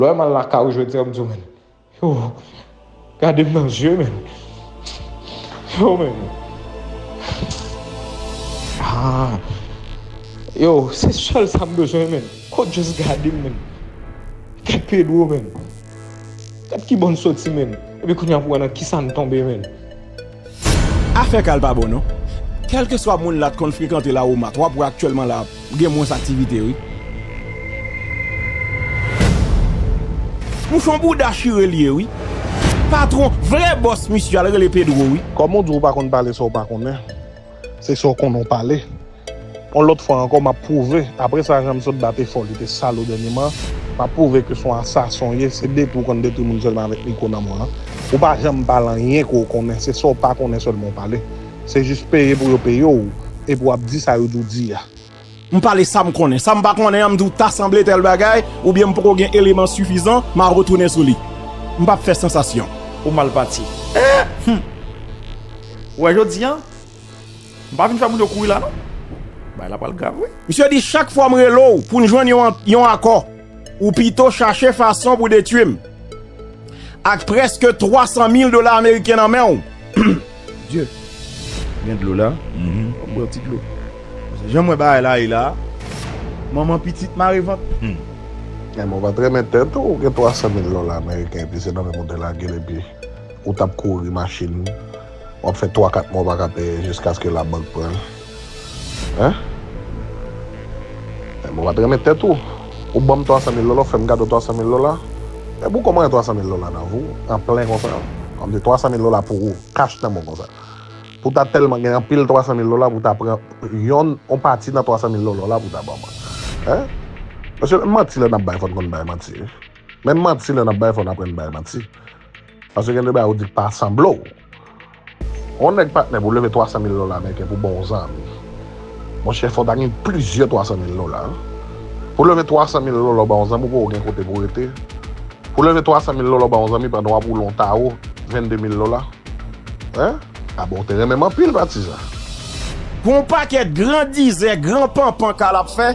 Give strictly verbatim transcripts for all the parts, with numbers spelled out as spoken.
Lè w wè m al lakay ou jodi a, m di w, men, yo, gade m nan je, men. Yo, men. Ah. Yo, se sèl sa m bezwen, men. Kot just gade m, men. Gad Pedro, men. Gad ki bò n soti, men. Epi kounye a pou wè nan kisa n tonbe, men. Afè Kal pa bon non. Kèlkeswa moun la t konn frekante Lawomat, w ap wè aktyèlman la gen mwens aktivite wi. Mouchon bouda chire l ye wi. Patwon, vrè bòs misye a l rele Pedro wi. Kòm ou di w pa konn pale sa w pa konnen, se sa w konnen w pale. Yon lòt fwa ankò, m ap pwouve, apre sa jan m sot ba te fò, li te sal ou dènyèman, m ap pwouve ke se yon asasen w ye, se detwi w konn detwi moun sèlman avèk mikwo nan men w lan. Ou pa janm pale anyen ke w konnen, se sa w pa konnen sèlman w pale. Se jis peye pou yo peye w, epi w ap di sa yo di w di a. M pale sa m konnen, sa m pa konnen an, m di w ta sanble tèl bagay, oubyen m poko gen eleman sifizan, m a retounen sou li. M p ap fè sansasyon. Ou mal pati. Eh! Hmm. Ou wè jodi a, m pa vin fè moun yo kouri la non. Bagay la pral grav wi. Misye di chak fwa m rele w pou n jwenn yon, yon akò, ou pito chache fason pou detwi m. Ak prèske twa san mil dola ameriken nan men w. Dye, gen dlo la? Mhm. Bwè yon ti dlo. Paske jan m wè bagay la ye la, manman pitit mare vant. Hmm. Enben, w pa t renmen tèt ou, ou gen twa san mil dola ameriken, epi se nan men m ou te lage l, epi ou t ap kouri machin, w ap fè twa kat mwa w pa ka peye jiskaske labank pran l. Hein? Enben, w pa t renmen tèt ou. Ou ban m twa san mil dola, w fè m kado twa san mil dola. Epi w kòmanse twa san mil dola nan vou, an plen konsa. Kòmsi twa san mil dola pou ou, kach nan men w konsa. Pou w ta tèlman gen anpil twa san mil dola pou w ta pran yon, yon pati nan twa san mil dola w la pou w ta ban mwen. Hein? Paske menm manti lè n ap bay, fò n konn bay manti. Menm manti lè n ap bay, fò n aprann bay manti. Paske gen de bagay ou di k pa sanble w. Yon nèg patnè pou leve twa san mil dola ameriken pou ba w zanmi. Monchè, fò w ta gen plizyè twa san mil dola. Pou leve twa san mil dola w ba yon zanmi, ou poko gen kote pou w rete. Pou leve twa san mil dola w ba yon zanmi pandan w ap woule yon tawo, vennde mil dola. Hein? A bon, w te renmen m anpil, patizan. Gon pakèt gran dizè, gran panpan Kal ap fè.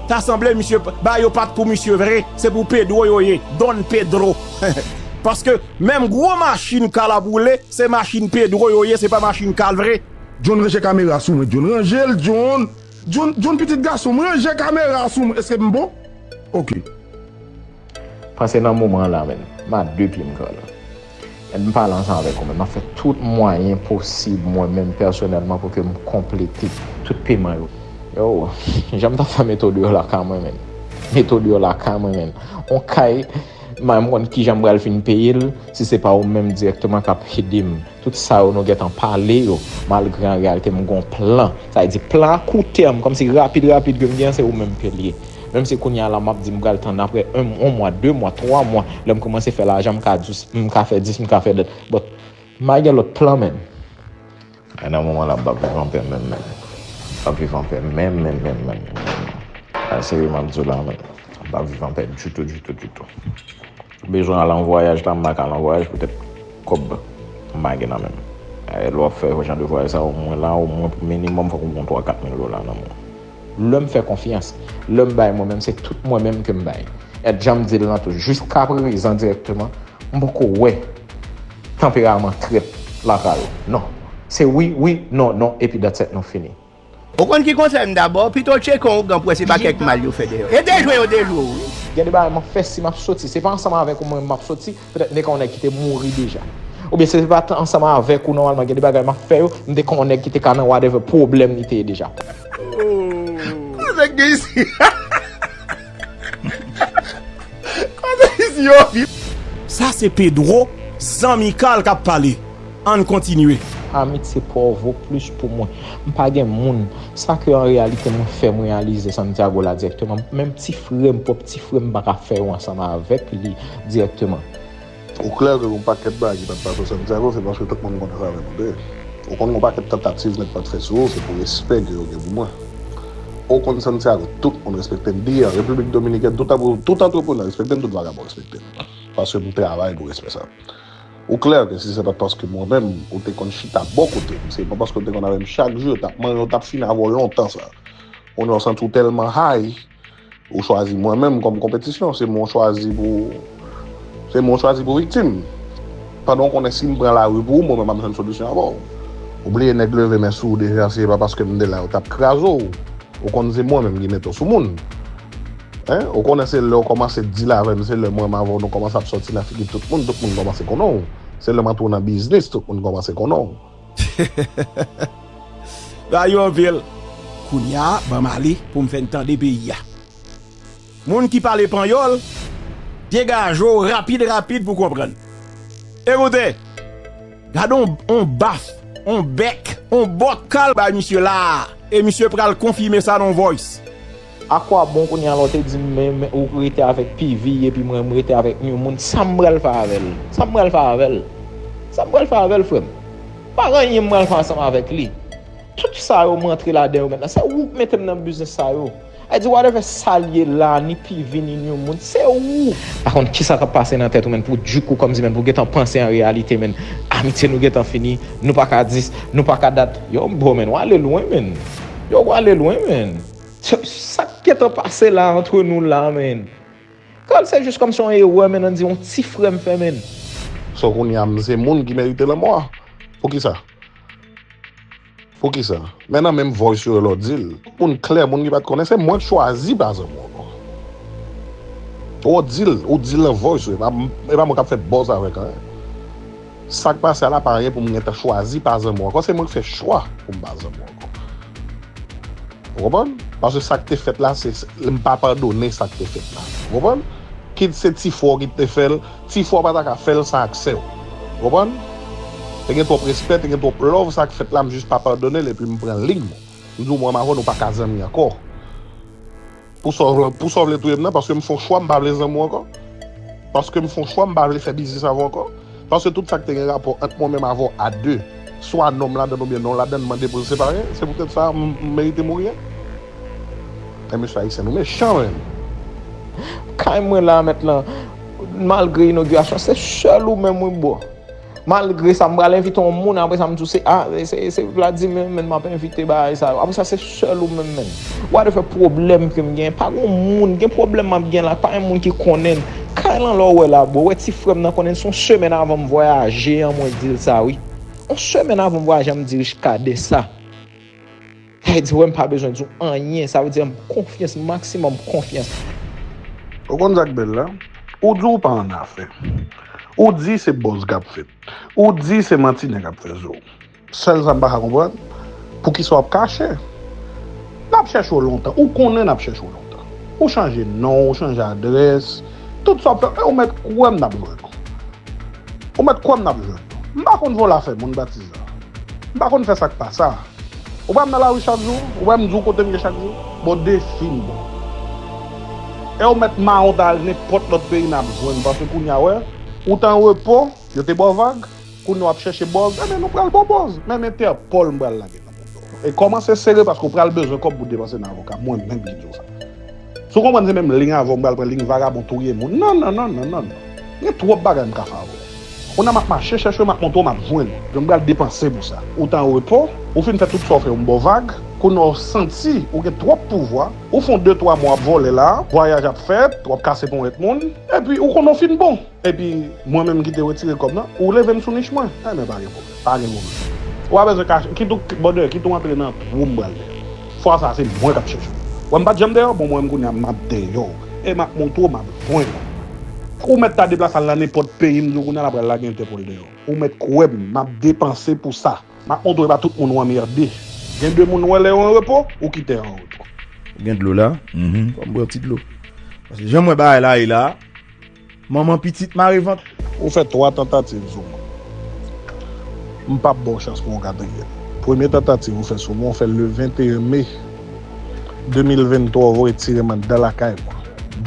Ta sanble misye, bagay yo pa t pou misye vre, se pou Pedro yo ye, Don Pedro. Paske menm gwo machin Kal ap woule, se machin Pedro yo ye, se pa machin Kal vre. John, ranje kamera sou mwen, John. Ranje l, John. John, John, pitit gason m, ranje kamera sou mwen. Èske m bon? Ok. Panse nan moman an la, menn, m a de pye m kanpe. M pale ansanm avèk ou menm. M ap fè tout mwayen posib, mwen menm, pèsonèlman, pou ke m konplete tout peman yo. Yo, jan m t ap fè mete w deyò lakay mwen, menn. Mete w deyò lakay mwen, menn. On kay, m pa menm konn kijan m pral fin peye l, si se pa ou menm dirèkteman k ap ede m. Tout sa yo nou gentan pale yo, malgre an reyalite m gon plan. Sa vle di plan a kou tèm, kòmsi rapid, rapid ke m gen an, se ou menm ke l ye. Menm si kounye a la m ap di m pral tann apre yon, yon mwa, de mwa, twa mwa, lè m kòmanse fè lajan, m ka di w, m ka fè dis, m ka fè dat. But, m a gen lòt plan, menn. E nan moman la, m p ap viv anpè menm, menn. M p ap viv anpè menm, menm, menm, menm, menm, menm. A, serye, m ap di w la, menn. M p ap viv anpè ditou, ditou, ditou. Bezwen al an vwayaj la, m pa ka al an vwayaj poutèt kòb m pa gen nan men m. E lè w ap fè jan de vwayaj sa, omwen la, omwen pou minimòm, fòk ou gen twa kat mil dola nan men w. Lè m fè konfyans, lè m bay mwen menm, se tout mwen menm ke m bay. E jan m di l lan tou, jiskaprezan dirèkteman, m poko wè tanperaman trèt lakay ou. Non. Se wi, wi, non, non, epi that's it, nou fini. Ou konn ki konsèy m dabò? Pito w tcheke yon ougan pou wè si pa kèk mal yo fè dèyè w. E dejwe yo dejwe w, wi. Gen de bagay m ap fè, si m ap soti, se pa ansanm avèk ou mwen m ap soti, petèt m te ka yon nèg ki te mouri deja. Oubyen si se pa t ansanm avèk ou, nòmalman, gen de bagay m ap fè yo, m te ka yon nèg ki te ka nan whatever pwoblèm li te ye deja. Kote k gen isi? Kote isi yo? Sa se Pedro, zanmi Carl k ap pale. Ann kontinye. Amitye pa w vo plis pou mwen. M pa gen moun. Sa ke an reyalite mwen fè m reyalize Santiago la dirèkteman. Menm ti frè m, pwòp ti frè m, m pa ka fè yo ansanm avèk li dirèkteman. Ou klè ke gon pakèt bagay ki pa t pase Santiago, se paske tout moun konnen sa avèk ou te. Ou konn gon pakèt tantativ nèg pa t fè sou ou, se pou respè ke yo gen pou mwen. Ou konn Santiago, tout moun respekte m. Di an, Repiblik Dominikèn, tout, tout antreprenè respekte m, tout vagabon respekte m. Paske m travay pou respè sa. Ou klè ke si se pa t paske mwen menm, ou te konn chita bò kote m, se pa paske w te konn avè m chak jou, yo t ap manyen, yo t ap fini avè w lontan sa. Kounye a w santi w tèlman high, Ou chwazi mwen menm kòm konpetisyon, se mwen w chwazi pou, se mwen w chwazi pou viktim. Pandan w konnen si m pran lari pou ou, mwen menm m ap jwenn solisyon avè w. Ou bliye nèg leve men sou ou deja, se pa paske m te la yo t ap kraze w. Ou konn se mwen menm ki mete w sou moun. Hein? Ou konnen se lè w kòmanse deal avè m, se lè mwen menm avè w nou kòmanse ap sòti nan figi tout moun, tout moun kòmanse konnen w. Se lè m antre w nan biznis, tout moun kòmanse konnen w. Ba yo anpil. Kounye a, ban m ale pou m fè n tande peyi a. Moun ki pale panyòl, degaje w rapid rapid pou konprann. Ekoute, gade on, on baf, on bèk, on bòkal bay misye la a. E misye pral konfime sa nan on voice. Akwabon kounye a lè w te di m men, men ou rete avèk P V epi mwen m rete avèk yon moun, sa m pral fè avè l? Sa m pral fè avè l? Sa m pral fè avè l, frè m? Pa gen anyen m pral fè ansanm avèk li. Tout sa yo m rantre ladan yo mentnan, se ou k mete m nan biznis sa yo. Sa vle di whatever sa l ye la, ni P V ni yon moun, se ou. Pa konn kisa k ap pase nan tèt ou menn, pou dik ou kòmsi menn, pou gentan panse an reyalite menn, amitye nou gentan fini, nou pa ka dis, nou pa ka dat. Yo bro menn, w ale lwen menn. Yo w ale lwen menn. Sa k gentan pase la antre nou la menn. Kòm se jis kòmsi yon erè menn, ann di yon ti frè m fè menn. So kounye a m se moun ki merite lanmò a. Poukisa? Poukisa? Men nan menm voice yo lè w di l. Tout moun klè, moun ki pa t konnen, se mwen k chwazi pa zanmi w ankò. Ou di l, ou di l nan voice yo, e pa, e pa mwen k ap fè buzz avèk anyen. Sa k pase a la pa anyen pou m gentan chwazi pa zanmi w ankò, se mwen k fè chwa pou m pa zanmi w ankò. Ou konprann? Paske sa k te fèt la, se, se, m pa padone sa k te fèt la. Ou konprann? Kit se ti frè w ki te fè l, ti frè w pa ta ka fè l sa ak sè w. Ou konprann? Te gen twòp respè, te gen twòp love, sa k fèt la, m jis pa padone l epi m pran liy mwen. M di w, mwen m avè w, nou pa ka zanmi ankò. Pou sa w vle, pou sa w vle touye m nan, paske m fè yon chwa, m pa vle zanmi w ankò. Paske m fè yon chwa, m pa vle fè biznis avè w ankò. Paske tout sa k te gen rapò ant mwen menm avè w a de, swa non m ladann oubyen non w ladann, mande pou l separe, se poutèt sa m, m merite mouri a. E mesye ayisyen nou mechan menn. Kay mwen la mèt lan, malgre inogirasyon, se sèl ou menm wi bro. Malgre sa, m pral envite yon moun, apre sa m di w se, a, se, se Vladimir menn m ap envite bagay sa yo. Apre sa, se sèl ou menm menn. Whatever pwoblèm ke m gen, pa gen yon moun, gen pwoblèm m ap gen la, pa gen moun ki konnen l. Kay lan lè w wè la bro, wè ti frè m nan konnen l, se yon semèn avan m vwayaje an mwen di l sa wi. Yon semèn avan m vwayaje an m di Richka de sa. Sa vle di wè m pa bezwen di w anyen, sa vle di m konfyans, maksimòm konfyans. Ou konn sa k bèl la? Ou di w pa annafè. Ou di se buzz k ap fèt. Ou di se manti nèg ap fè sou ou. Sèl sa m pa ka konprann, poukisa w ap kache? N ap chèche w lontan. Ou konnen n ap chèche w lontan. Ou chanje non, ou chanje adrès. Tout sa w ap fè, ou mèt kwè m n ap jwenn ou. Ou mèt kwè m n ap jwenn ou. M pa konn vòlò afè moun Batiza. M pa konn fè sa k pa sa. Ou pa m nan lari chak jou? Ou pa m di w kote m ye chak jou? Bon, defi m bon. E ou mèt mawon ta al nenpòt lòt peyi n ap jwenn, paske kounye a wè, ou t an repo, yo te ba w vag, kounye a w ap chèche buzz, enben nou pral ba w buzz, menm Entèpòl m pral lage nan bouda w. E kòmanse sere paske w pral bezwen kòb pou depanse nan avoka, mwen menm ki di w sa. Si w konprann se menm liy avè w m pral pran, liy vagabon touye moun. Non, non, non, non, non, non. Gen twòp bagay m ka fè avè w. Kounye a m ap mache chèche w, m ap montre w, m ap jwenn ou. Donk m pral depanse pou sa. Ou t an repo, ou fin fè tout sa w fè yo, m ba w vag, kounye a w santi ou gen twòp pouvwa, ou fè yon de twa mwa w ap vòlè la, vwayaj ap fèt, w ap kase ponyèt moun, epi ou konnen w fin bon. Epi mwen menm ki te retire kòb nan, ou leve m sou nich mwen. Enben pa gen pwoblèm. Pa gen pwoblèm. Ou pa bezwen kache, kit ou, brother, kit ou antre nan twou m pral deyò. Fwa sa a se mwen k ap chèche w. Wè m pa t janm deyò, bon mwen menm kounye a m ap deyò. E m ap montre w, m ap jwenn ou. Ou mèt ta deplase al nan nenpòt peyi, m di w kounye a l ap pral lage Entèpòl deyò. Ou mèt kwè m, m ap depanse pou sa. M ap montre w e pa tout moun ou anmède. Gen de moun ou wè lè yo an repo, ou kite an repo. Ou gen dlo la? Mhm. Fò m bwè yon ti dlo. Paske jan m wè bagay la ye la, manman pitit mare vant. Ou fè twa tantativ sou mwen. M p ap ba w chans pou yon katriyèm. Premye tantativ ou fè sou mwen, ou fè l le venteyen me de mil venntwa, ou voye tire m anndan lakay mwen.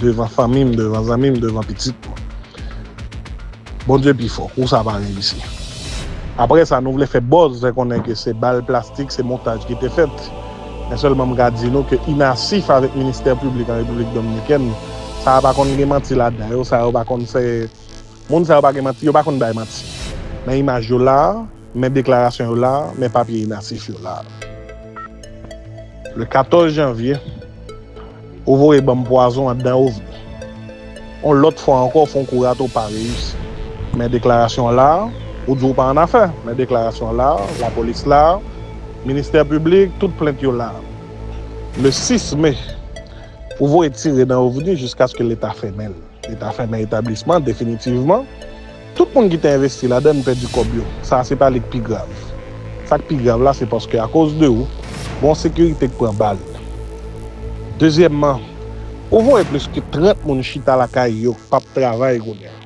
Devan fanmi m, devan zanmi m, devan pitit mwen. Bondye pi fò, kou sa pa reyisi. Apre sa, nou vle fè buzz, fè konnen ke se bal plastik, se montaj ki te fèt. Men sèlman m ka di nou ke inasif avèk ministè piblik an Repiblik Dominikèn, sa a pa konn gen manti ladan yo, sa yo pa konn se, moun sa yo pa gen manti, yo pa konn bay manti. Men imaj yo la, men deklarasyon yo la, men papye inasif yo la. Le katòz janvye, Ou voye ban m pwazon anndan OVNI. On lòt fwa ankò, w fè on kou rate, w pa reyisi. Men deklarasyon an la a, ou di w pa annafè. Men deklarasyon an la a, lapolis la a, ministè piblik, tout plent yo la a. Le sis me, ou voye tire nan OVNI jiskaske Leta fèmen l. Leta fèmen etablisman definitivman. Tout moun ki te envesti ladan l pèdi kòb yo. Sa a se pa li k pi grav. Sa k pi grav la, se paske akoz de ou, gen yon sekirite k pran bal. Dezyèmman, ou voye plis ke trant moun chita lakay yo k p ap travay kounye a.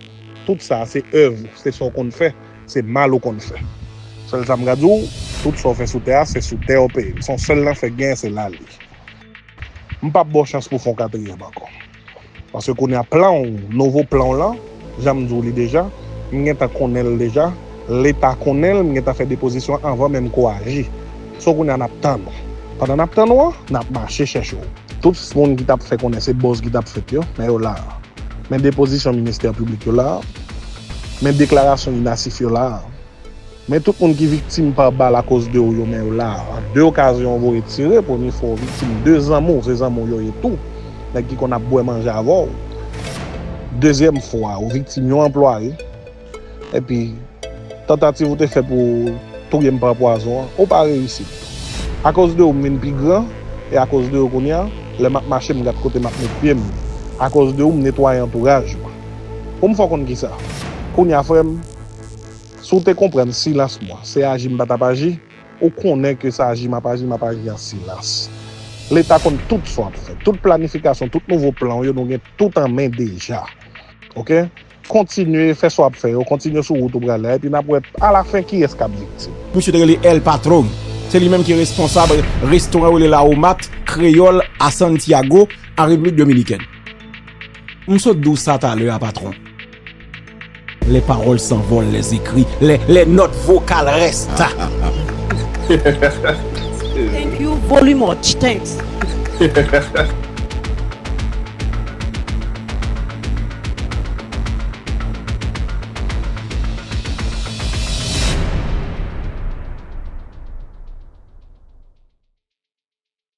Tout sa a se èv ou, se sa w konn fè, se mal ou konn fè. Sèl sa m ka di w, tout sa w fè sou tè a, se sou tè w peye l. Se yon sèl lanfè k genyen, se la l ye. M p ap ba w chans pou w fè yon katriyèm ankò. Paske kounye a plan w, nouvo plan w lan, jan m di w li deja, m gentan konnen l deja, Leta konnen l, m gentan fè depozisyon an anvan menm ke w aji. So kounye a n ap tann ou. Pandan n ap tann ou an, n ap mache chèche w. Tout moun ki t ap fè konnen se bòz ki t ap fèt yo, men yo la a. Men depozisyon ministè piblik yo la a. Men deklarasyon inasif yo la a. Men tout moun ki viktim pa bal akoz de ou yo, men yo la a. An de okazyon, ou voye tire, premye fwa ou viktim de zanmi w, se zanmi w yo ye tou. Nèg ki konn ap bwè manje avè w. Dezyèm fwa, ou viktim yon anplwaye. Epi, tantativ ou te fè pou touye m pa pwazon an, ou pa reyisi. Akoz de ou m vin pi gran, e akoz de ou kounye a, lè m ap mache m gad kote m ap met pye m. Akoz de ou m netwaye antouraj mwen. Pou m fè w konn kisa. Kounye a, frè m, si w te konprann silans mwen, se aji m pa t ap aji, ou konnen ke se aji m ap aji, m ap aji an silans. Leta konn tout sa w ap fè. Tout planifikasyon, tout nouvo plan w yo, nou gen tout an men deja. Oke? Kontinye fè sa w ap fè yo, kontinye sou wout ou pral la, epi n ap wè alafen kiyès k ap viktim. Misye te rele El Patron. Se li menm ki responsab restoran yo rele La Omat Kreyòl a Santiago, an Repiblik Dominikèn. M sot di w sa talè a, patwon. Les paroles s'envolent, les écrits, les, les notes vocales restent. Thank you very much. Thanks.